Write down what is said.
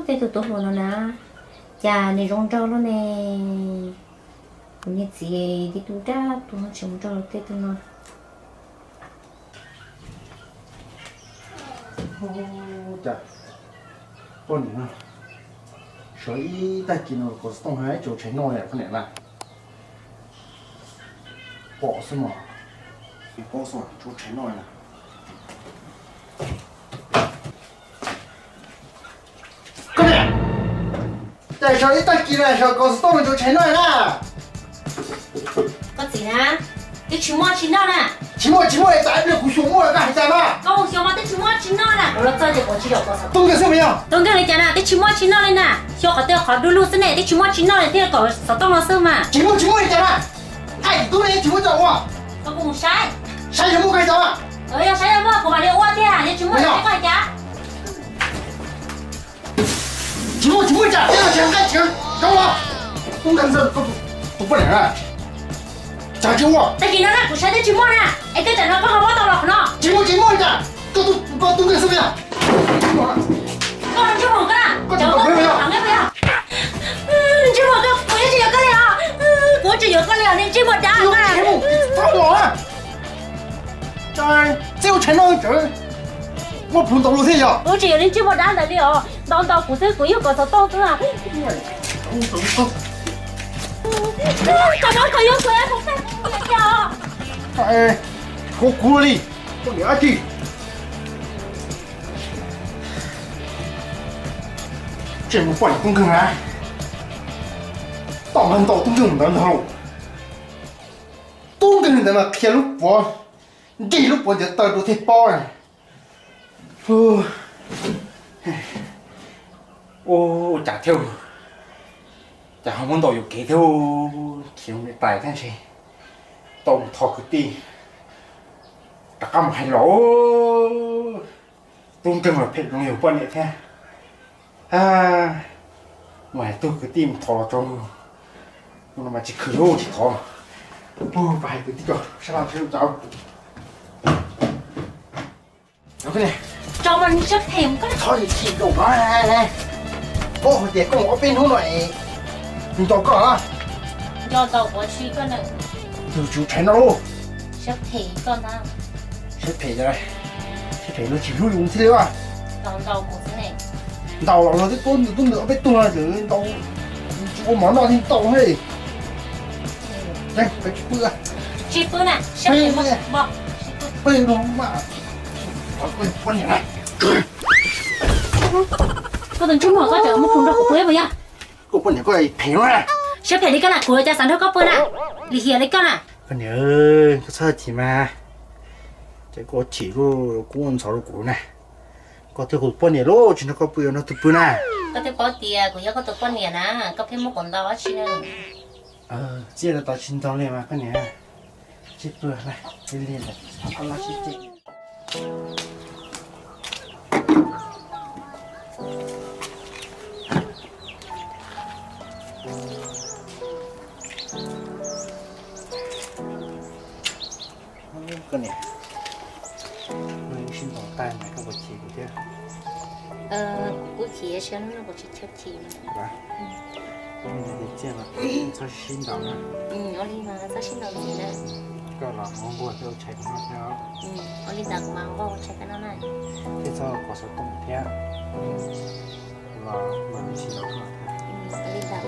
Tej tus tuav hluas no na, cas nws zoo nraug luaj ne. Kuv niag txiv tib tug dab tuag no tsis mus nrog tej tug no. Cas poj niam no sawv ib tag kis no kom xov tooj hais tsaus tshais noj li poj niam na. Pom xwb mas, pom xwb mas tsaus tshais noj li na. Koj niam, cas sawv ib tag kis no sawv kom xov tooj tsaus tshais noj li na. Koj txiv na, twb tsis muaj tsis noj na. Tsis muaj tsis muaj, tas ib pliag kuv xyuas muaj koj hais cas mas. Koj mus xyuas mas twb tsis muaj tsis noj na. Kuv los txog ces kuv tsis zaum kom xov tooj. Tub nkeeg xwb mas yog. Tub nkeeg li cas na, twb tsis muaj tsis noj li na. Xyov qhov twg qhov du lug xwb ne, twb tsis muaj tsis noj li thiaj kom xov tooj no xwb mas. Tsis muaj tsis muaj li cas na. Hais tub ne tsis muaj tsis ua. Koj kuv mus saib. Saib yog muaj koj hais cas mas. Yog saib yog muaj kuv mam li ua thiab, yog tsis muaj koj hais cas. Tsis muaj tsis muaj li cas, tsis nqaij tsis zoo los. Tub nkeeg xwb, tus poj niam na. Cas tsis ua? Tag kis no na kuv saib twb tsis muaj na, es koj tsam no koj ho muab tau los qhov no. Tsis muaj tsis muaj li cas, koj tub nkeeg xwb mas yog. Koj ntsej muag koj na, koj tsis muaj koj, kuv yuav tsis yuav koj li os. Kuv tsis yuav koj li os, niag ntsej muag dab. Txhob los na. Txij ua tshais noj tseem muaj plhus ntau lus thiab yog. Kuv tsis yuav niag ntsej muag dab ntawd li os, ntau ntau kuv xwb, kuv yog kom xov tooj xwb. Koj yuav kuv, kuv li, koj niam dab tsi. Tseem mus poj niam tub nkeeg na. Tom nqa ntau tub nkeeg ntawd ntag. Tub nkeeg ntawd mas qhia lub puav, nrig lub puav ntiav taw rau thiaj paub na. Ua cas thiab, cas ho muab ntau yuam kev thiab, khiav mus niam tais thiab ntshe tau mus thov kwv tij rov qab mus hais los. Tub nkeeg los phem zoo yus poj niam thiab. Mus hais tug kwv tij mus thov los rau, tus no mas tsis khwv lub tsis thov. Pab hais kwv tij tso, sab laj sab lub tso. Tso mas nws siab phem, koj txhob chim rau no. Koj hais tias koj mus ob peb hnub no es nco koj. Nco ntau kuv tsis koj na. Tus tswv tshais no lauj. Siab phem koj na. Siab phem, siab phem no tsis hlub yus thiab li. Ntau los los twb tuab ntws tuab ntws ob peb tug no ces ntau, tsis ua mov noj thiaj ntau thiab. Peb tsis pw, tsis pw na, siab phem, peb no mas. Koj tus ntsej muag koj tseem muab plhus nrog kuv pw puas yog? Koj poj niam koj phem na. Siab phem li koj na, kuv cas xav nrog koj pw na, lim hiam li koj na. Koj niam, koj txhob chim mas, ces koj chim kuj ua ntxhov rau kuv na. Koj twb kuv poj niam lauj, tsis nrog koj pw, nrog tus pw na. Koj twb paub tias kuv yog koj tus poj niam na, koj pheej muab kuv ntaus dab tsi na. Txij no tau tsis ntaus li mas koj niam. Tsis pw, li ntawd, sib ceg. Koj niam, wb sib ntaus tag mas koj puas chim kuv thiab? Kuv kuj chim, tab sis hnub no kuv tsis tshua chim. Txhob sib ntaus na. Ua li mas txhob sib ntaus chim na. Koj los ua npua thiab ua tshais kuv noj thiab. Ua li ntawd kuv mas ua npua ua tshais koj noj na. Thiab txhob kov xov tooj thiab. Los mas sib ntaus koj thiab. Ua li ntawd.